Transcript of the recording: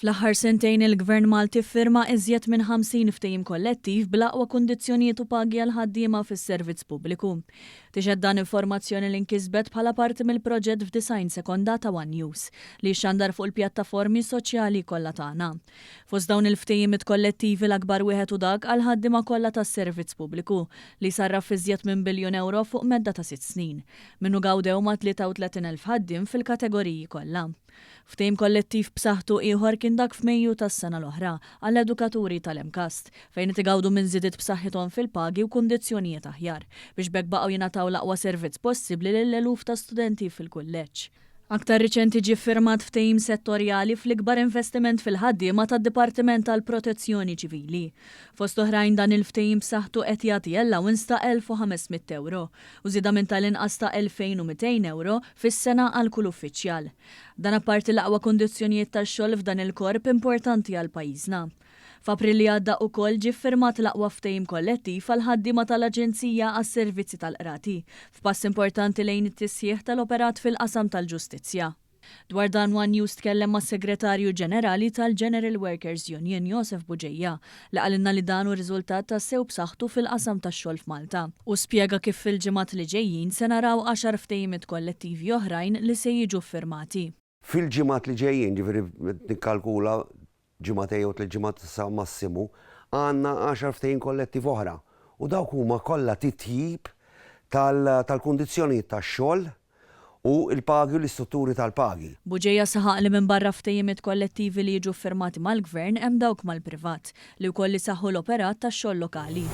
Fl-aħħar sentejn il-Gvern Malti ffirma iżjed minn 50 ftehim kollettiv bl-aqwa kundizzjonijiet u pagi għall-ħaddiema fis-servizz pubbliku. Tixhed dan informazzjoni li nkisbet bħala parti mill-proġett f'Design Sekonda ta' one News, li jixxandar fuq il-pjattaformi soċjali kollha tagħna. Fost dawn il-ftehimiet kollettivi l-akbar wieħed hu dak għall-ħaddiema kollha tas-servizz pubbliku, li jsarraf f'iżjed minn biljun ewro fuq medda ta' sitt snin. Minnu gawdew mat-33,000 ħaddiem fil-kategoriji kollha. Ftehim kollettiv b'saħħtu ieħor kien dak f'Mejju tas-sena l-oħra għall-edukaturi tal-MCAST, fejn qed igawdu minn żidiet b'saħħithom fil-pagi u kundizzjonijiet aħjar, biex b'hekk baqgħu jingħataw l-aqwa servizz possibbli lill-eluf ta' studenti fil-kulleġġ. Aktar riċenti ġie ffirmat ftehim settorjali fl-ikbar investiment fil-ħaddiema tad-Dipartiment tal-Protezzjoni Ċivili. Fost oħrajn dan il-ftehim b'saħħtu qed jagħti allowance ta' 1,500 ewro u żieda minn tal-inqas ta' 2,200 ewro fis-sena għal kull uffiċjal. Dan apparti l-aqwa kundizzjonijiet tax-xogħol f'dan il-korp importanti għal pajjiżna. F'April li għadda ukoll ġie ffirmat l-aqwa ftehim kollettiv għall-ħaddiema tal-Aġenzija għas-Servizzi tal-Qrati, f'pass importanti lejn it-tisħiħ tal-operat fil-qasam tal-ġustizzja. Dwar dan one News tkellem mas-Segretarju Ġenerali tal-General Workers Union Josef Bugeja li qalilna li dan hu riżultat tassew b'saħħtu fil-qasam tax-xogħol f'Malta. Hu spjega kif fil-ġimgħat li ġejjin se naraw għaxar ftehimiet kollettivi oħrajn li se jiġu ffirmati. Fil-ġimgħat li ġejjin, ġifieri nikkalkula ġimagħtejn jew tliet ġimgħat sa massimu, għandna għaxar ftehim kollettiv oħra u dawk huma kollha titjib tal-kundizzjonijiet tax-xogħol u l-pagi u l-istrutturi tal-pagi. Bugeja saħaq li minbarra ftehimiet kollettivi li jiġu ffirmati mal-Gvern hemm dawk mal-privat, li wkoll isaħħu l-operat tax-xogħol lokali.